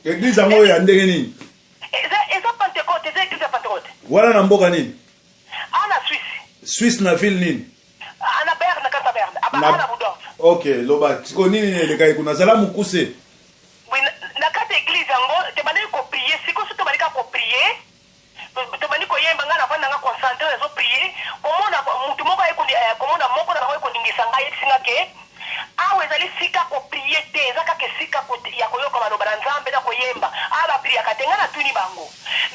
Église yango ya ndenge nini? Eza Pentecôte, eza église ya Pentecôte. Wana na mboka nini? Ana Suisse. Suisse na ville nini? Ana Berne, na kati ya Berne. Ana Budorf. Ok, loba sikoyo nini elekaki kuna, zala mokuse. Oui, na kati ya église yango tobandaki koprier. Sikoyo so tobandi kaka koprier, tobandi koyemba, ngai navandi nanga concentré, nazoprier, komona mutu moko aye komona moko na bango ekoningisa ngai, ayebisi nga ke awa ezali sika koprier te, eza kaka esika ya koyoka maloba na Nzambe na koyemba. Awa bapriaka te. Ngai natuni bango: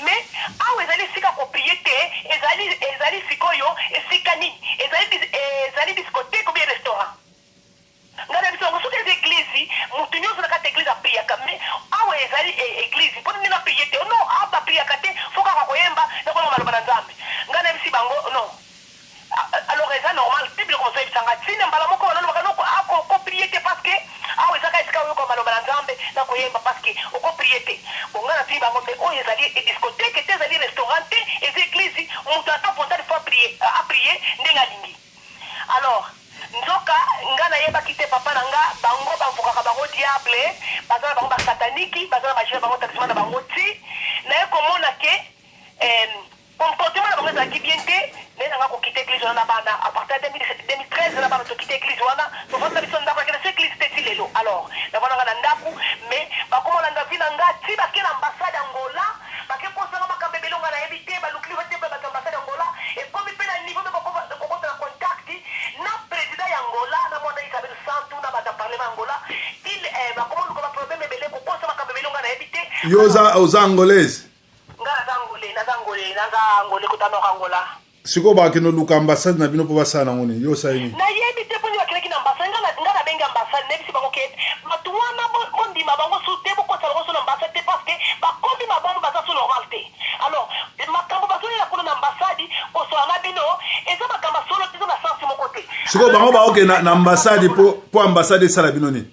mais awa ezali esika koprier te, ezali sikoyo esika nini? Ezali discothèque ou bien restaurant? Ngai na biso yango, soki eza église, motu nyonso na kati ya église apriaka, mais awa ezali église, mpo nini naprier te? Non, awa bapriaka te, faut kaka koyemba na koyoka maloba na Nzambe. Ngai nayebisi bango: non, alors eza normal te. Biloko mosusu oyebisanga ntina mbala moko balolobaka no koprier te, parce que awa ezaka esika oyoka maloba na Nzambe na koyemba, parce que okoprier te. Bon, ngai natuni bango: mais oyo ezali discothèque te, ezali restaurant te, eza église. Moto ata volonté faut aprier ndenge alingi. Alors nzoka nga nayebaki te, papa na nga, bango bamvukaka bango diable, baza na bango basataniki, baza na magie na bango, talisman na bango. Ti naye komona ke comportement na bango ezalaki bien te, naye nanga kokita église wana na bana. À partir ya 2013, na bana tokita église wana, tovanda biso ndako, akende so église te ti lelo. Alors navandanga na ndako, mais bakomolanda vie na nga ti bake na ambassade Angola, bake kosanga makambo ebele nga nayebi te. Balukili te mpe bato ambassade Angola ekomi mpe na niveau mpe kokota na contact na président ya Angola, na mwana Isabel Santu, na bato ya parlement ya Angola. Bakomoluka baproblème ebele, kokosa makambo ebele nga nayebi te. Yo oza angolaise? Nga naza angolais, naza angolais, naza angolais kota nord Angola. Sikoyo bakende oluka ambassade na bino mpo basala nango nini? Yo osali nini? Nayebi te mponi bakendaki na ambassade. Nga nabengi ambassade, nayebisi bango ke bato wana bondima bango su te, bokotisa bango so na ambassade te, parce que bakomi mabongo, baza su normal te. Alors makambo bazolela kuna na ambassade, kosola na bino, eza makambo ya solo te, eza na sens moko te. Sikoyo bango baoke na ambassade mpo ambassade esala bino nini?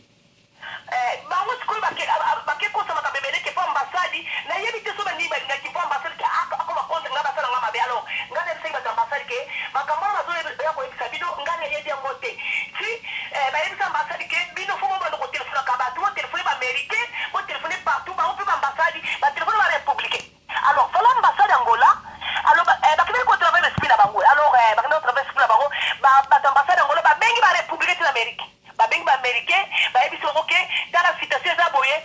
Bango sikoyo bake kosa makambo ebele ke mpo ambassade, nayebi te so banini balingaki mpo ambassade ke akoma contre nga, basala nga mabe. Alors nga nayebisaki bato ambassade ke makambo wana bazoya koyebisa bino, nga nayebi yango te. Ti bayebisa ambassade ke bino faut bobanda kotelefonaka bato, botelefone baaméricain, botelefone partout. Bango mpe baambassade batelefone barépublicain. Alors voilà, ambassade Angola, alors bakendaki kotravailler l'esprit na bango. Alors bakendaki kotravailler esprit na bango, bato ambassade Angola babengi barépublicain ti na Amérique, babengi baaméricain, bayebisi bango ke tala situation eza boye,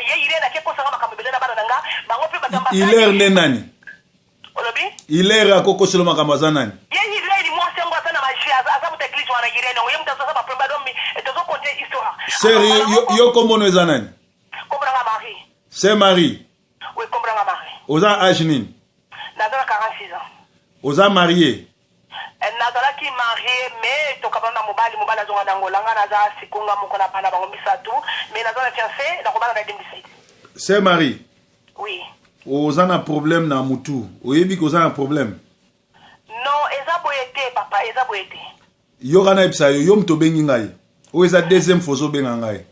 ye Irene ake kosanga makambo ebele na bana na nga. Bango mpe bato Hilaire nde nani? Olobi? Hilaire akokosela makambo aza nani? Ye Irene, mwasi yango aza na magie, aza moto église wana. Irene yango, ye moto aza baproblème. Donc tozocontinuer histoire. Sœur, yo kombono eza nani? Kombo nanga Marie. Sœur Marie. Oui, kombo nanga Marie. Oza âge nini? Naza na 46 ans. Oza marié? Nazalaki marié, mais tokabana na mobali. Mobali azonga na Angola, nga naza sikonga moko na bana bango misato, mais naza na fiancé, nakobala na 2007. Sœur Marie. Oui. Oza na problème na mutu, oyebi ke oza na problème? Non, eza boye te, papa, eza boye te. Yoka, nayebisa yo, yo moto obengi ngai, oyo eza deuxième fois ozobenga ngai.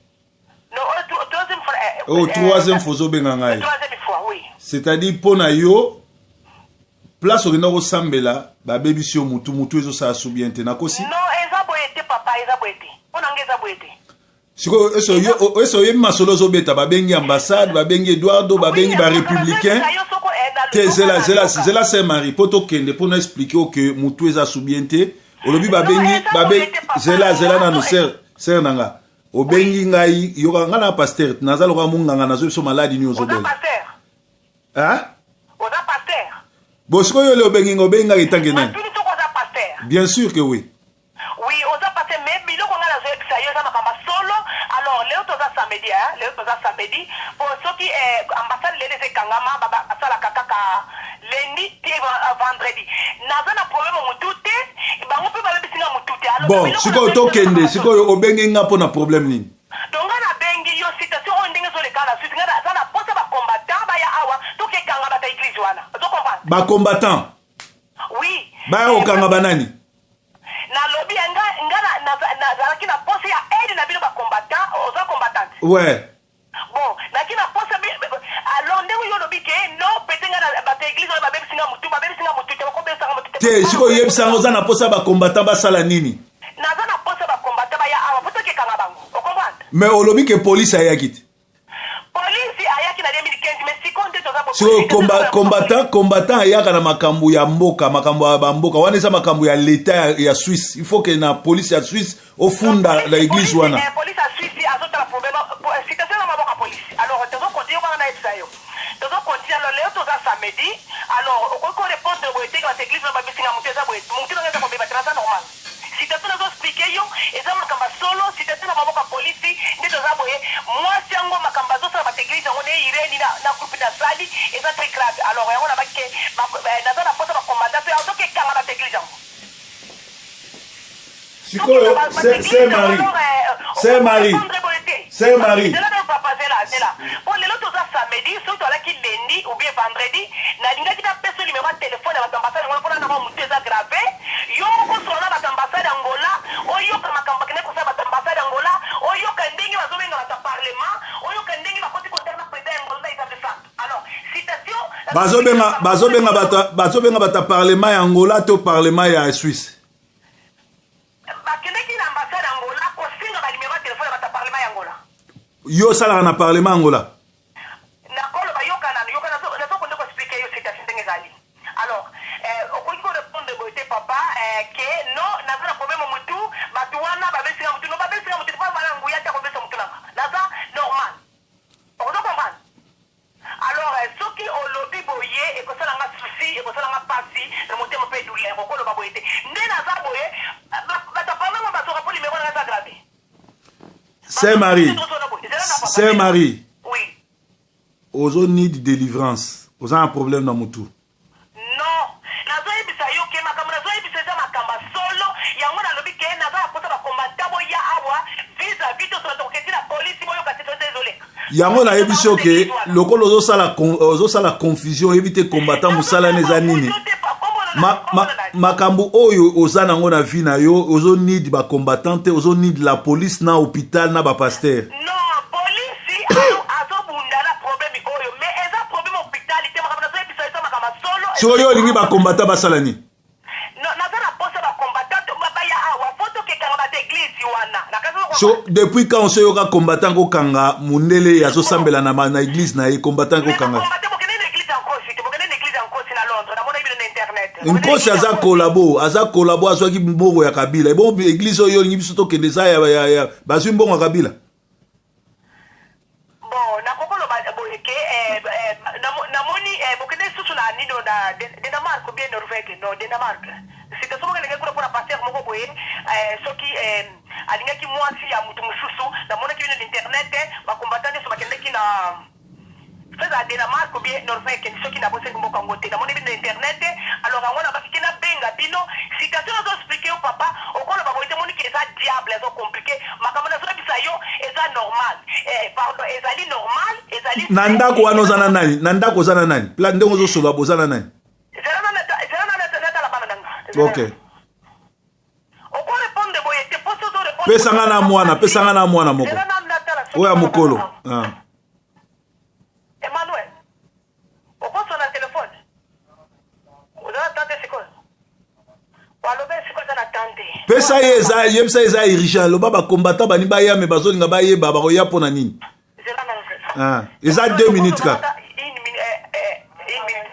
Non, oyo troisième fois. Oyo troisième fois ozobenga ngai. Troisième fois, oui. C'est-à-dire mpo na yo, place okenda kosambela, babebisi yo mutu, mutu ezosala su bien te. Nakosi? Non, eza boye te, papa, eza boye te. Mpo na nga eza boye te. Sikoyo ese oyebi masolo ozobeta? Babengi ambassade, babengi Eduardo, babengi barépublicain te. Zela, zela, zela, sœur Marie, mpo tokende mpo na expliquer o ke mutu eza su bien te. Olobi babengi, babengi, zela, zela nanu, sœur na nga. Obengi ngai, yoka ngai na pasteur, naza lokola monganga, nazoyebi so maladi nini ozobela. Oza pasteur? Bon, sikoyo yo le obengi ngai, obengi ngai etanke nani? Natuni soko oza pasteur. Bien sûr que oui. Oui, oza pasteur, mais biloko ngai nazoyebisa yo eza makambo ya solo. Alors lelo toza samedi, hein? Lelo toza samedi po soki ambassade lelo eza ekangama, basalaka kaka lundi te vendredi. Naza na problème motu te, bango mpe babebisi nga motu te. Bon, sikoyo tokende. Sikoyo obengi nga mpo na problème nini? Donc nga nabengi yo, situation oyo ndenge ezoleka na Suisse, nga naza na posa bacombattant baya awa, tokekanga bato ya église wana. Ozo comprendre? Bacombattant? Oui. Baya kokanga banani? Nalobi nga nazalaki na posa ya aide na bino bacombattant. Oza combattante? Ouais. Bon, naki na posa. Alors ndenge yo olobi ke non, pete nga na bato ya église oyo babebisi nga motu, babebisi nga motu te, bakobebisanga motu te. Te, sikoyo oyebisanga, oza na posa bacombattant basala nini? Naza na posa bacombattant baya awa po tokekanga bango, ocomprendre? Mais olobi ke police ayaki te. Sikoyo combattant, combattant ayaka na makambo ya mboka, makambo ya bamboka wana eza makambo ya leta ya Suisse. Il faut que na police ya Suisse ofunda na église wana. Police ya Suisse azotala problème, situation na maboko ya police. Alors tozokontinue wana, nayebisa yo, tozokontinue. Alors lelo toza samedi, alors okoki korépondre boye teke bato église na babisinga motu eza boye, motu nanga eza kobeba te, naza normal. Situation nazoexpliquer yo eza makambo ya solo. Situation na maboko ya polisi nde toza boye. Mwasi yango, makambo azosala bato église yango ne Ireni na groupe nasali eza très grave. Alors yango nabaki ke naza na posa bacombattant to azokekanga bato église yango. Sikoyo, Sœur Marie, Sœur Marie, Sœur Marie. Zela nano, papa, zela, zela. Po lelo toza samedi, soki toalaki lundi ou bien vendredi, nalingaki napesa numéro ya telefone ya bato ambassade yango, mpona nanga motu eza grave. Yo moko solo na bato ambassade Angola, oyoka makambo bakende kosala bato ambassade Angola, oyoka ndenge bazobenga bato ya parlement, oyoka ndenge bakoti kotala na président ya Angola na Isabel Santo. Alors citation Bazobenga bato ya parlement ya Angola to parlement ya Suisse? Bakendeki na ambassade Angola kosenga banuméro ya telefone ya bato ya parlement ya Angola. Yo osalaka na parlement Angola? Nakoloba, yoka nanu, yoka, nazokonde koexpliquer yo situation ndenge ezali. Alors okoki korépondre boye te, papa, ke non, naza na problème motu, bato wana babesinga motu. No, babesinga motu mpo bana nguya te akobesa motu nanga, naza normal, okozo comprendre. Alors soki olobi boye, ekosalanga souci, ekosalanga mpasi na motema mpe douleur. Okoloba boye te nde naza boye, bato apamema bazoka mpo numéro nanga eza grave. Sœur Marie, Sœur Marie. Oui. Ozo need délivrance, oza na problème na motu. Non, nazoyebisa yo ke makambo nazoyebisa eza makambo ya solo. Yango nalobi ke naza na posa bacombattant boya awa vis-à-vis, tosola, tokoketi na polisi, boyoka te toza ezoleka. Yango nayebisi yo ke lokola ozosala confusion, oyebi te combattant mosala na eza nini. Makambo oyo oza nango na vie na yo, ozonid bacombattant te, ozonid la police na hôpital na bapasteur. Non, polisi azobunda na problème oyo, mais eza problème hôpital te. Makambo nazoyebisa eza makambo ya solo. Sikoyo yo olingi bacombattant basala nini? Naza na posa bacombattant baya awa po tokekanga bato église wana. So depuis quand osoyoka combattant kokanga mundele azosambela na église na ye? Combattant kokanga Nkosi aza collabo, aza collabo, azwaki mbongo ya Kabila. Ebongo église oyo olingi biso tokende eza ya bazwi mbongo ya Kabila? Bon, nakokoloba boye ke namoni bokende lisusu na nino na Danemark ou bien Norvège, non, Danemark. Situation moko elenge kuna mpona pasteur moko boye, soki alingaki mwasi ya mutu mosusu. Namonaki bino na internet, bacombattant nyonso bakendeki na eza Danemark ou bien Norvège, soki nabosani mboka yango te. Namoni bino na internet. Alors yango na basi ke nabenga bino. Situation nazo expliquer yo, papa, okoloba boye te. Moniki eza diable azocompliquer makambo. Nazoyebisa yo eza normal, pardon, ezali normal, ezali. Na ndako wana oza na nani? Na ndako oza na nani? Pla ndenge ozosolola, boza na nani? Zela natala bana nanga. Ok. Okorépondre boye te mpo soki ozorépondre Pesanga na mwana, pesanga na mwana moko. Zela natala soki Oyo ya mokolo. bana nanga. Ah. Emmanuel, okosona telefone, oza na tante sikoyo, waloba sikoyo eza na tante. Pesa ye, eza, yebisa eza urgent. Loba bacombattant bani baya, me bazolinga bayeba bakoya mpo na nini. Zela na nzela. Ah. Eza 2 minutes kaka. Une minute, une minute.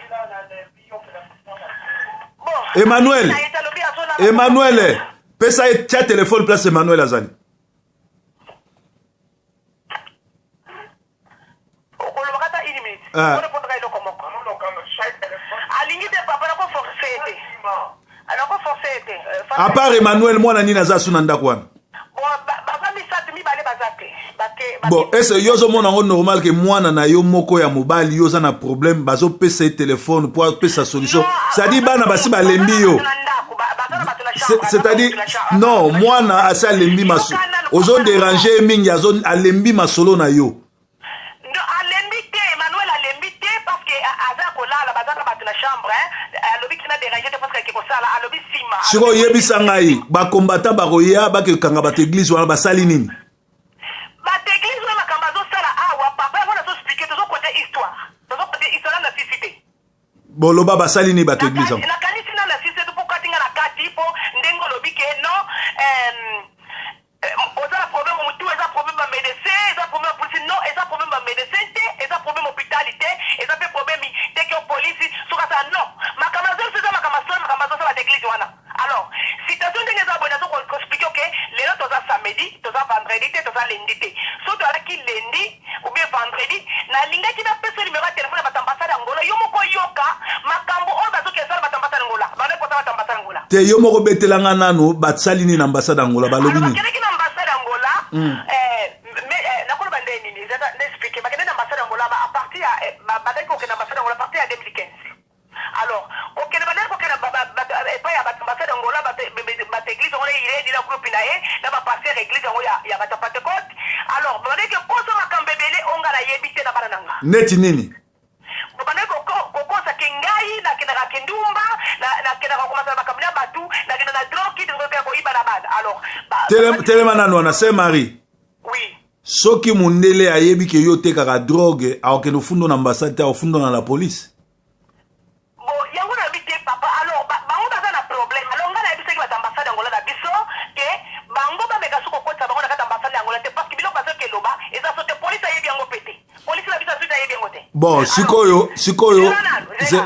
Bon. Emmanuel. Na ye alobi azolala. Emmanuel, pesa ye, tia telefone place Emmanuel azali. Okolobaka ata une minute. Ah. Orépondre eloko moko alingi te, papa, nakoforce ye te, nakoforce ye te. À part Emmanuel, mwana nini aza su na ndako wana? Bon, baza misato, mibale baza te, bake. Bon, ese yo ozomona yango normal ke mwana na yo moko ya mobali, yo oza na problème, bazopesa ye telefone mpo apesa solution? C'est-à-dire bana basi balembi yo. C'est-à-dire non, mwana asi alembi maso, ozodéranger ye mingi, alembi masolo na yo. Non, alembi te, Emmanuel alembi te, parce que aza kolala, baza na bato na chambre, alobi kina déranger te parce que ake kosala, alobi nsima. Sikoyo oyebisa ngai, bacombattant bakoya bakekanga bato église wana basali nini? Bato église wana, makambo azosala awa, papa, yango nazoexpliquer. Tozokote histoire, tozokote histoire na sisi te. Boloba, basali nini bato église yango? Nakanisi na sisi te, mpo kati nga na kati, mpo ndenge olobi ke non, oza na problème motu, eza problème bamédecin, eza problème ya polisi. Non, eza problème bamédecin te, eza problème hôpital te, eza mpe problème. Vendredi te, toza lundi te. Soki tozalaki lundi ou bien vendredi, nalingaki napesa numero ya telefone ya bato ambassade Angola, yo moko oyoka makambo oyo bazoki esala bato ambassade Angola, bando ekota bato ambassade Angola. Te, yo moko betelanga nanu, basali nini na ambassade Angola, balobi nini? Bakendaki na ambassade Angola, nakoloba nde nini, na explique. Bakende na ambassade Angola à partir ya bandaki kokende ambassade Angola à partir ya 2015. Alors kokende, bandaki kokende epai ya bato ambassade Angola, bato église yango na Iredi na groupe na ye na bapasteur église yango ya bato ya Pentecôte. Alors bandaki kokosa makambo ebele oyo nga nayebi te na bana na nga. Neti nini? Bandaki kokosa ke ngai nakendaka kendumba, nakendaka komasala makambo na bato, nakenda na drogue, tozokenda koyiba na bana. Alors telema nanu wana, Saint Marie. Oui. Soki mundele ayebi ke yo otekaka drogue, akokende ofunda na ambassade te, akofunda na la police. Bon, yango nayebi te, papa. Alors bango baza na problème. Alors ngai nayebisaki bato ambassade Angola na biso ke bango bameka soki kokotisa bango na kati ambassade ya Angola te, parce que biloko bazoki eloba eza so te. Polise ayebi yango mpe te, polisi na biso asuti ayebi yango te. Bon, sikoyo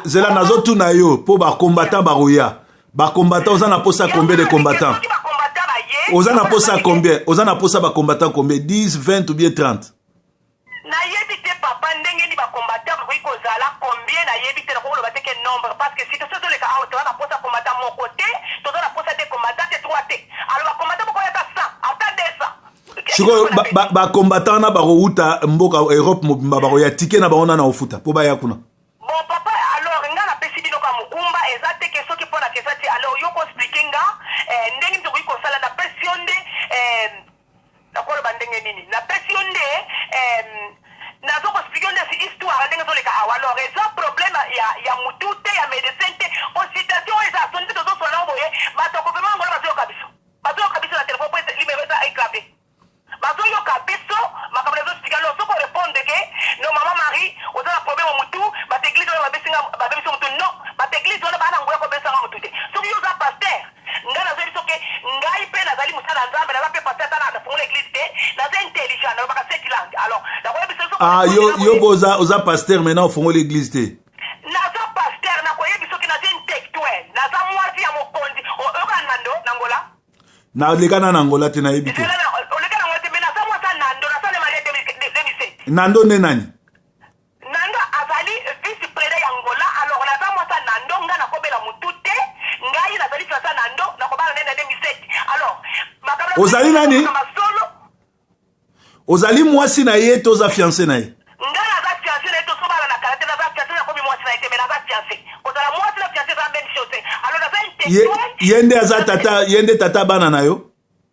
zela, nazotuna yo mpo bacombattant bakoya. Bacombattant, oza na posa combien de combattant? Soki bacombattant baye Oza na posa combien? Oza na posa bacombattant combien? 10, 20 ou bien 30? Nayebi te, papa, ndenge nini bacombattant bakoki kozala combien. Nayebi te, nakoki koloba te ke nombre, parce que situation ezoleka awa, toza na posa combattant moko te, toza na posa te combattant te, trois te. Alors bacombattant bokoya ata 100, ata 200. Sikoyo bacombattant wana bakowuta mboka Europe mobimba, bakoya, ticket na bango nana ofuta mpo baya kuna? Bon, papa, alors nga napesi bino ka mokumba, eza te ke soki mpo na kesa ti. Alors yo koexpliquer nga ndenge nini tokoki kosala. Napesi yo nde nakoloba ndenge nini, napesi yo nde nazo koexpliquer yo nde histoire ndenge ezoleka awa. Alors eza problème ya mutu te, ya médecin te, po situation oyo eza soni mpe tozosola nango boye. Bato ya gouvernement Angola bazoyoka biso, bazoyoka biso na telefone po numéro eza enclavé, bazoyoka biso makambo nazoexpliquer. Alors soki orépondre ke no, mama Marie, oza na problème ya mutu, bato église wana babesinga, babebisi mutu, non, bato église wana baa na nguya kobesanga mutu te. Soki yo oza pasteur, ngai nazoyebi soki ngai mpe nazali mosala ya Nzambe, naza mpe pasteur, ata nafungola église te, naza intelligent, nalobaka sept langue. Alors nakoyebi soki Ah, yo mpo oza pasteur, maintenant ofongoli église te? Naza pasteur, nakoyebi soki naza intellectuel, naza mwasi ya mokonzi. Oyoka Nando na Ngola? Naleka na Angola te, nayebi te. Oleka na Ngola te, mais naza mwasi ya Nando, nasala marie 2007. Nando nde nani? Nando azali vice président ya Angola. Alors naza mwasi ya Nando, ngai nakobela motu te, ngai nazali fiancée ya Nando, nakobala nde na 2007. Alors Ozali nani? Masolo. Ozali mwasi na ye to oza fiancée na ye? Ngai naza fiancée na ye, tosobala na kala te. Naza fiancée, nakomi mwasi na ye te, mais naza fiancée. Kozala mwasi na fiancée eza même chose te. Alors naza intellectuel. Ye nde aza tata, ye nde tata bana na yo?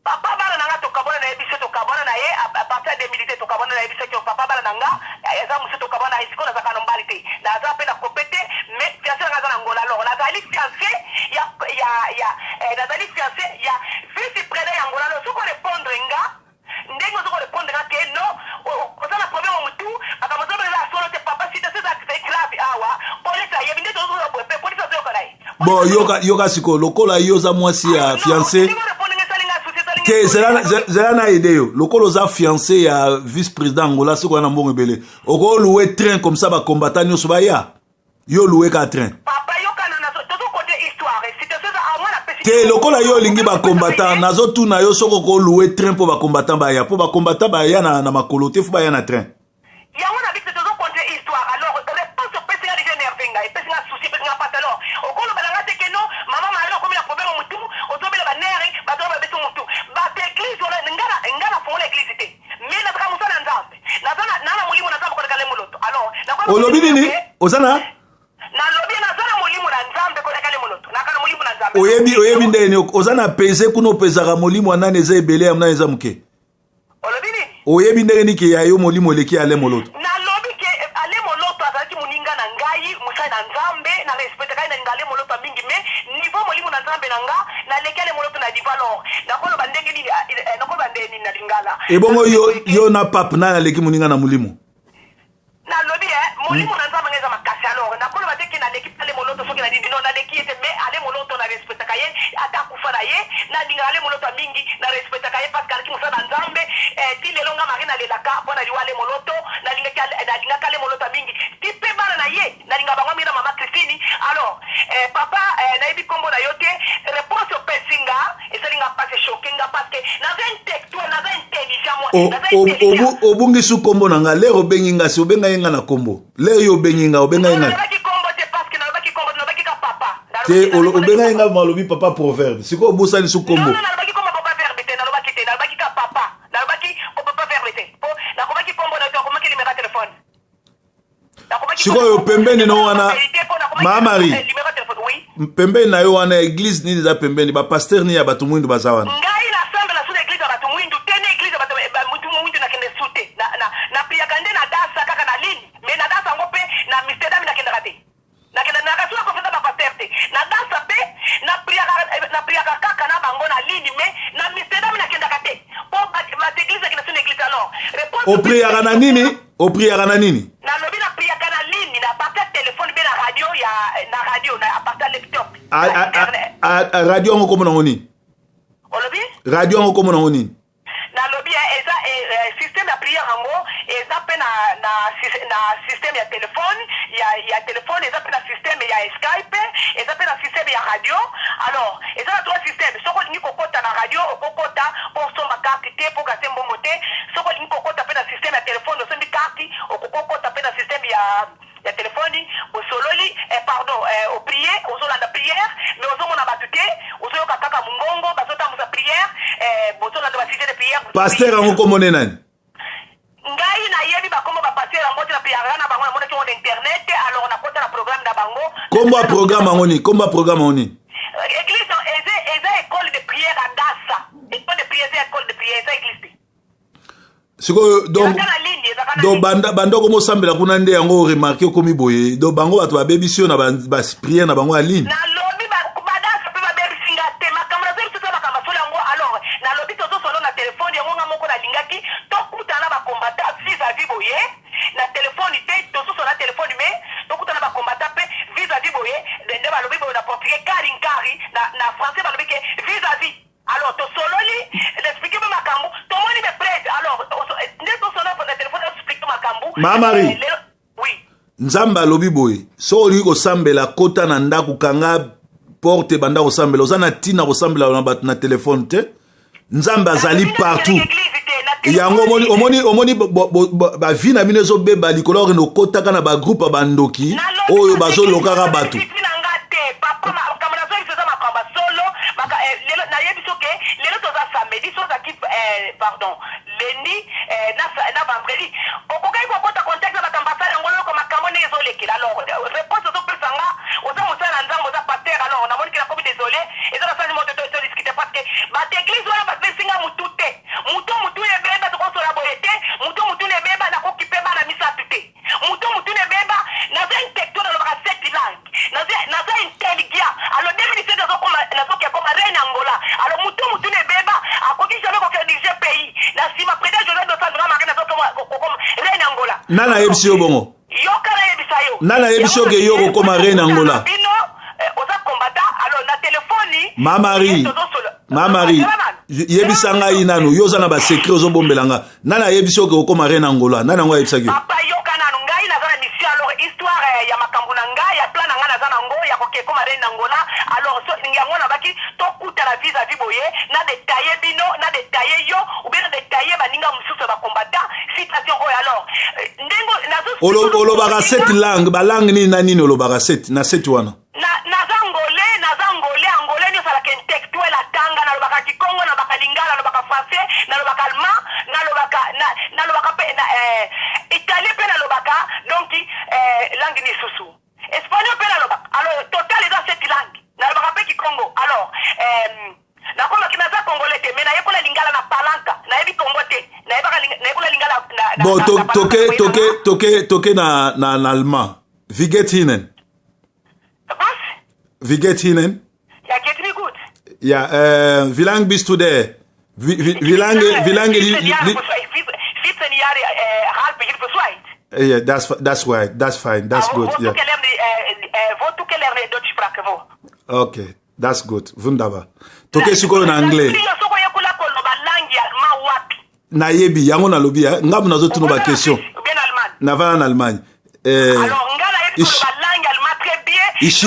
Papa bana na nga, tokabwana na ye biso, tokabwana na ye à partir ya 2000 te. Tokabwana na ye biso ke papa bana na nga eza mosusu, tokabwana na ye. Sikoyo nazalaka na mobali te, naza mpe na kope te, mais fiancé na nga aza na Ngola. Alors nazali fiancé ya nazali fiancé ya vice président ya Ngola. Alors soki orépondre nga ndenge oza korépondre nga ke non, oza na problème ya motu, makambo ozobela eza solo te, papa. Situation eza grave awa, polise ayebi nde tozoyoka boye, mpe polise azoyoka na ye. Bon, yoka, yoka sikoyo, lokola yo oza mwasi ya fiancé te, zela na aide yo. Lokola oza fiancé ya vice président Angola, soki oza na mbongo ebele, okolouer train comme ça bacombattant nyonso baya, yo louer ka train. Papa, yokana, tozokonte histoire, situation eza awa, napesi Te, lokola yo olingi bacombattant, nazotuna yo soki okolouer train mpo bacombattant baya, mpo bacombattant baya na makolo te, fo baya na train. Yango na biso tozokonte histoire. Alors réponse opesi nga déjà énerve ngai, epesi nga souci, epesi nga pasi. Alors okoloba na nga te ke non, mama Marie, okomi na problème motu, ozobela banerfs, bato wana babesi motu, bato église wana. Nga nafongola église te, mais nazaka mosala ya Nzambe, naza na molimo na Nzambe koleka Le Moloto. Alors Olobi nini? Oza na Nalobi naza na molimo na Nzambe koleka Le Moloto, naka na molimo na Nzambe. Oyebi ndenge nini oza na pese kuna? Opesaka molimo ya nani eza ebele, ya nani eza moke? Olobi nini? Oyebi ndenge nini ke ya yo molimo eleki ya Le Moloto? Nalobi ke Ale Moloto azalaki moninga na ngai, mosali na Nzambe, na respectaka ye, nalinga Ale Moloto ya mingi, mais niveau molimo na Nzambe na nga, naleki Ale Moloto na niveau. Alors nakoloba ndenge nini? Nakoloba ndenge nini na lingala? Ebongo yo na pape, nani aleki moninga na molimo? Nalobi molimo na Nzambe nga eza makasi. Alors nakoloba te ke naleki Ale Moloto soki na nini, non, naleki ye te, mais Ale Moloto na respectaka ye, ata akufa na ye, nalingaka Ale Moloto ya mingi, na respectaka ye parce que alaki mosala na Nzambe. Ti lelo nga Marie nalelaka mpo na liwa Ale Moloto. Nalingaka Ale Moloto ya mingi, ti mpe bana na na ye, nalinga bango mingi na mama Christine. Alors papa, nayebi kombo na yo te, réponse opesi nga esali nga mpasi, echoquer nga, parce que naza intellectuel, naza intelligent moi, naza intelligent. Obungisi kombo na nga. Lere obengi nga, si obengai nga na kombo. Lere yo obengi nga, obengai nga. Nalobaki kombo te, parce que nalobaki kombo te, nalobaki ka papa. Te, obengai nga, malobi papa Proverbe. Sikoyo obosani su kombo. Non, nalobaki kombo papa Verbe te, nalobaki te, nalobaki ka papa, nalobaki ko papa Verbe te, po nakomaki kombo na yo te, nakomaki numéro ya telefone. Sikoyo pembeni no wana, Ma Marie, numéro ya telefone, oui. Pembeni na yo wana, église nini eza pembeni? Bapasteur nini ya bato mwindu baza wana? Ngai nasambela su na église ya bato mwindu te, na église ya bato mutu mwindu nakende su te. Napriaka nde na dasa kaka na ligne, mais na dasa yango mpe na Amsterdam nakendaka te, nakenda naka su na conférence bapasteur te. Na dasa mpe napriaka kaka na bango na ligne, mais na Amsterdam nakendaka te, mpo bato église nakenda su na église. Alors réponse Opriaka na nini? Opriaka na nini? Nalobi napriaka na ligne, na partir ya telefone mpe na radio, ya na radio na à partir ya laptop. Radio yango kombo nango nini? Olobi? Radio yango kombo nango nini? Nalobi eza système ya prière yango eza mpe na système ya telefone, ya telefone, eza mpe na système ya Skype, eza mpe na système ya radio. Alors eza na trois système. Soki olingi kokɔta na radio, okokɔta mpo osomba carte te, mpo gase mbongo te. Soki olingi kokɔta mpe na système ya telefone, osombi carte, okokokɔta mpe na système ya telefone, osololi, pardon, oprie, ozolanda prière, mais ozomona bato te, ozoyoka kaka mongongo bazotambusa prière, bozolanda basujet de prière. Pasteur yango kombo nde nani? Ngai nayebi bakombo bapasteur yango te, napriaka na bango, namonaki yango na internet. Alors nakota na programme na bango. Kombo ya programme yango nini? Kombo ya programme yango nini? Église eza école de prière Adasa, école de prière, eza école de prière, eza église te. Sikoyo donc Ezalaka na ligne, ezalaka na donc ligne. Banda okomosambela kuna nde yango oremarquer okomi boye. Donc bango bato babebisi yo na baprière na bango ya ligne. Nalobi badanse mpe babebisinga te, makambo nazoyebi soki makambo asolo yango. Alors nalobi tozosolo na telefone yango, nga moko nalingaki tokutana na bakombata vis-à-vis boye na telefone te, tozosola na telefone, mais tokutana bakombata mpe vis-à-vis boye. Nde balobi boye na portugais cara a cara, na français balobi ke vis-à-vis. Alors tosololi, expliquer mpe makambo, tomoni beprete. Alors nde tosola na telefone, expliquer makambo. Ma Marie. Oui. Nzambe alobi boye: soki olingi kosambela, kota na ndako, kanga porte, banda kosambela. Oza na ntina kosambela na bato na telefone te. Nzambe azali partout. Yango omoni bavie na bino ezobeba likolo okende okotaka na bagroupe ya bandoki oyo bazolokaka bato. Na nga te, papa, makambo nazoyebisa eza makambo ya solo. Lelo nayebi soke lelo toza samedi, so ozalaki, pardon, lundi na vendredi, okokaki kokota contact na bato ambassade yango, loyoka makambo ndenge ezolekela. Alors réponse ozopesa nga, oza mosala na Nzambe, oza pasteur. Alors namoni ke nakomi désolé, eza na sani moto todiscuter, parce que bato église wana bapesinga mutu te, mutu mutu ebeba, tokosola boye te, mutu mutu ebeba, nakoki mpe bana misato te, mutu mutu ebeba. Naza intellectuel, nalobaka sept langue, naza intelligent. Alors 2017 nazoki akoma reine Angola. Alors mutu mutu ebeba akoki jamais koke diriger pays na nsima président José dos Santos. Nga Marie nazokoma reine Angola. Nani ayebisi yo bongo? Yoka, nayebisa yo. Nani ayebisi yo ke yo kokoma reine Angola? Bino oza kombata, alors na telefoni. Ma Marie, Ma Marie, yebisa ngai nanu, yo oza na basecret ozobombela nga. Nani ayebisi yo ke okoma reine Angola? Nani yango ayebisaki yo? Papa, yoka nanu, ngai naza na mission. Alors histoire ya makambo na ngai, ya plan na ngai naza nango ya koke koma reine Angola. Alors so, yango nabaki tokutana vis-à-vis boye, na détailler bino, na détailler yo ou bien na détailler baninga mosusu ya bakombata situation oyo. Alors ndenge nazo Olobaka sept langue, balangue nini na nini olobaka sept na sept wana? Naza ngole, naza ngole, angolais nyonso alaka intellectuel, atanga. Nalobaka kikongo, nalobaka lingala, nalobaka français, nalobaka allemand, nalobaka mpe italien mpe nalobaka, donc langue lisusu espagnol mpe nalobaka. Alors total eza sept langue, nalobaka mpe kikongo. Alors nakomaki naza congolais te, mais nayekola lingala na palanka, nayebi kongo te, nayekola lingala. Bon, toke na allemand. Wie geht's Ihnen? Was? Wie geht's Ihnen? Ja, geht mir gut. Ja, wie lange bist du da? Wie lange 17 Jahre, 17 Jahre, halb hier Schweiz. Yeah, that's right. That's fine. That's good. Wo Yeah. du gelernt, wo du gelernt Deutsch Sprache, wo? Okay, that's good. Wunderbar. Toke sikoyo na anglais. Soko yekola koloba langue ya allemand wapi? Nayebi yango, nalobi ngambo nazotuna ba question. Ou bien Allemagne? Navanda na Allemagne. Alors nga Ich, ich,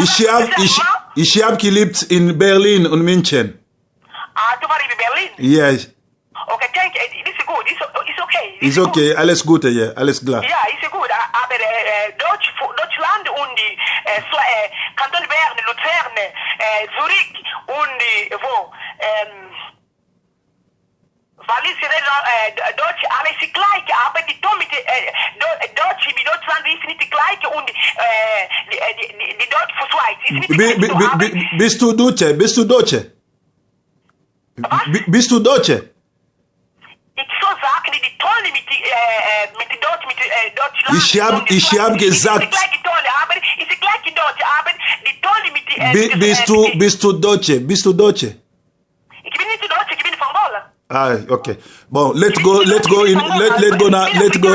ich, hab, ich, ich hab gelebt in Berlin und München. Ah, du warst in Berlin? Yes. Okay, thank you. This is good. It's okay. It's okay. Alles Gute, ja. Alles klar. Ja, ist gut. Aber Deutsch, Deutschland und die, so, Kanton Bern, Luzern, Zurich und die, wo? Wallis, Deutsch, alles ist gleich, aber die Ton mit Deutsch, mit Deutschland ist nicht gleich und die Deutsch für Schweiz ist nicht gleich. Bist du Deutsche? Bist du Deutsche? Was? Bist du Deutsche? Ich soll sagen, die Tone mit Deutsch, mit Deutschland. Ich hab gesagt. Ist gleich Tone, aber ist gleich Deutsch, aber die Tone mit Bist du Deutsche? Bist du Deutsche? Ich bin nicht Deutsche, ich bin von Angola. Ah, okay. Bon, let's go, let's go in, let, let go now, let's go.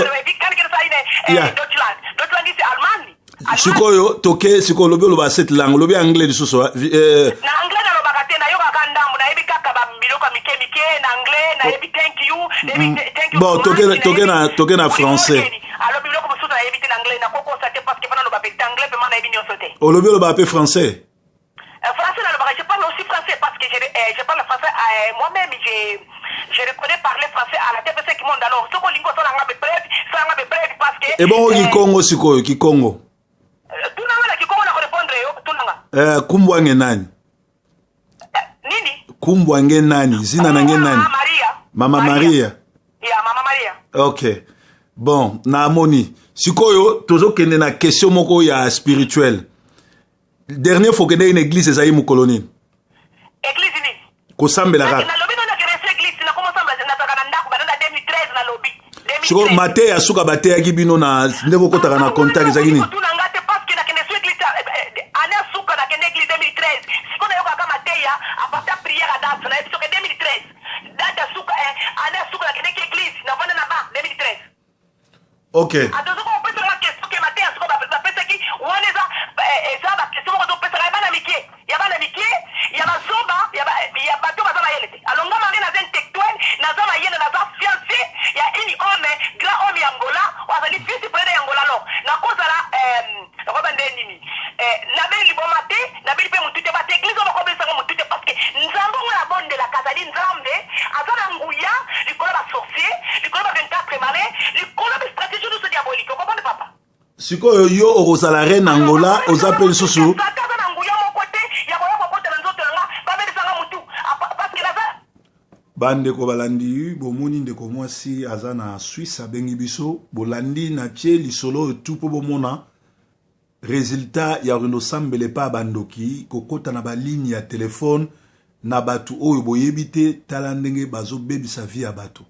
Yeah. Deutschland. Deutschland ist Allemagne. Sikoyo, toke, sikoyo, lobi oloba cette langue, lobi anglais lisusu. Na anglais nalobaka te, nayokaka ndambo, nayebi kaka babiloko ya mike mike na anglais, nayebi thank you, nayebi thank you. Bon, toke na français. Alobi biloko mosusu nayebi te na anglais, nakokosa te parce que mpona loba pe anglais pema nayebi nyonso te. Olobi oloba pe français. Français nalobaka, je parle aussi français parce que je parle français moi-même, je reconnais parler français à la TV5 Monde. Alors, soki olingi osalanga bebref, salanga bebref parce que Ebongo kikongo sikoyo, kikongo. Tunanga na kikongo na korépondre yo, tunanga. Kumbwange nani? Nini? Kumbwange nani? Zina nange nani? Mama Maria. Mama Maria. Ya, Mama Maria. Ok. Bon, na amoni. Sikoyo, tozokende na question moko ya spirituel. Dernier fois okende une église ezali mokolo nini? Église nini? Kosambela kaka. Nalobi nano nakende église, nakomosamba, nazalaka na ndako banda na 2013 nalobi. Sikoyo mateya suka bateyaki bino na ndenge okotaka na contact ezalaki nini? Tunanga te parce que nakende so église année ya suka, nakende église 2013. Sikoyo nayokaka mateya à partir ya prière ya date nayebi soki 2013 date ya suka, année ya suka nakendeki église, navanda na ba 2013. Ok. Atozoka kopesaka question ke mateya suka bapesaki wana eza baquestion moko ozopesaka ya bana mike, ya bana mike, ya bazoba, ya bato baza mayele te. Alonga mange, naza intellectuel, naza mayele, naza fiancé ya ini homme, grand homme ya Angola, oyo azali vice président ya Angola. Alors nakozala nakoyeba nde nini, nabeli liboma te, nabeli mpe motu te. Bato église oyo bakobesanga motu te parce que Nzambe oyo nabondelaka azali Nzambe aza na nguya likolo ya basorcier, likolo ya ba 24 malin, likolo ya bastratégie nyonso diabolique. Okomprendre, papa? Sikoyo yo okozala reine Angola, oza mpe lisusu Satan aza na nguya moko te ya koya kokota na nzoto na nga babelisanga motu parce que naza Bandeko balandi, bomoni ndeko mwasi aza na Swisse, abengi biso. Bolandi na tie lisolo oyo tu mpo bomona résultat ya kokende osambela epai ya bandoki, kokɔta na baligne ya telefone na bato oyo boyebi te. Tala ndenge bazobebisa vie ya bato.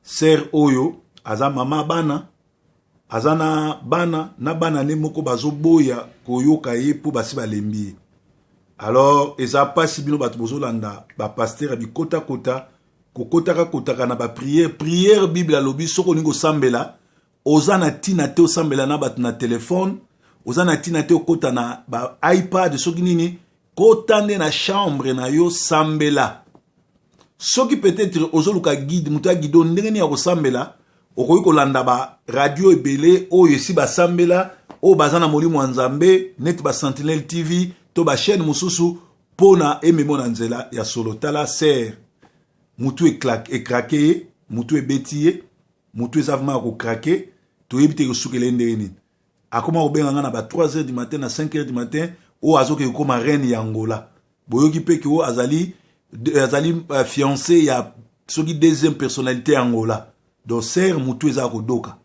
Sœur oyo aza mama bana, aza na bana na bana nde moko bazoboya koyoka ye mpo basi balembi ye. Alors eza mpasi. Bino bato bozolanda bapasteur ya bikotakota, kokotaka kotaka na baprière prière. Bible alobi soki olingi kosambela, oza na ntina te osambela na bato na telefone, oza na ntina te okota na ba iPad soki nini. Kota nde na chambre na yo, sambela. Soki peut-être ozoluka guide, moto ya guide ndenge nini ya kosambela, okoki kolanda baradio ebele oyo esi basambela, oyo baza na molimo ya Nzambe, neti baSentinelle TV to bachaîne mosusu, mpona ememo na nzela ya solo. Tala sœur, mutu ecraquer ye, mutu ebeti ye, mutu eza vraiment ya kocraquer. Toyebi te kosukela ye ndenge nini. Akoma kobenga nga na ba 3 heures du matin, na 5 heures du matin. Oyo azokende kokóma reine ya Angola, boyoki mpe ke oyo azali fiancé ya soki deuxième personnalité ya Angola. Donc sœur, mutu eza kodoka.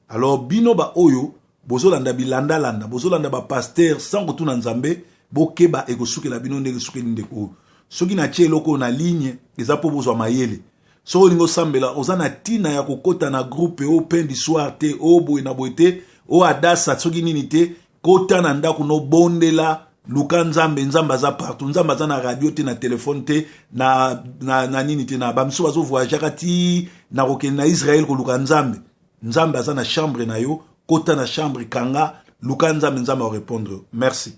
Alors bino baoyo bozolanda bilandalanda, bozolanda bapasteur sans kotuna Nzambe, bokeba, ekosukela bino ndenge esukeli ndeko oyo. Soki natie eloko oyo na ligne, eza mpo bozwa mayele. Soki olingi osambela, oza na ntina ya kokɔta na groupe oyo pain du soir te, oyo boye na boye te, oyo adasa soki nini te. Kota na ndako, nobondela, luka Nzambe. Nzambe aza partout. Nzambe aza na radio te, na telefone te, na nini te. Na bamisu bazovoyageaka ti na kokende na Israel koluka Nzambe. Nzambe aza na chambre na yo. Kota na chambre, kanga, luka Nzambe, Nzambe arépondre. Merci.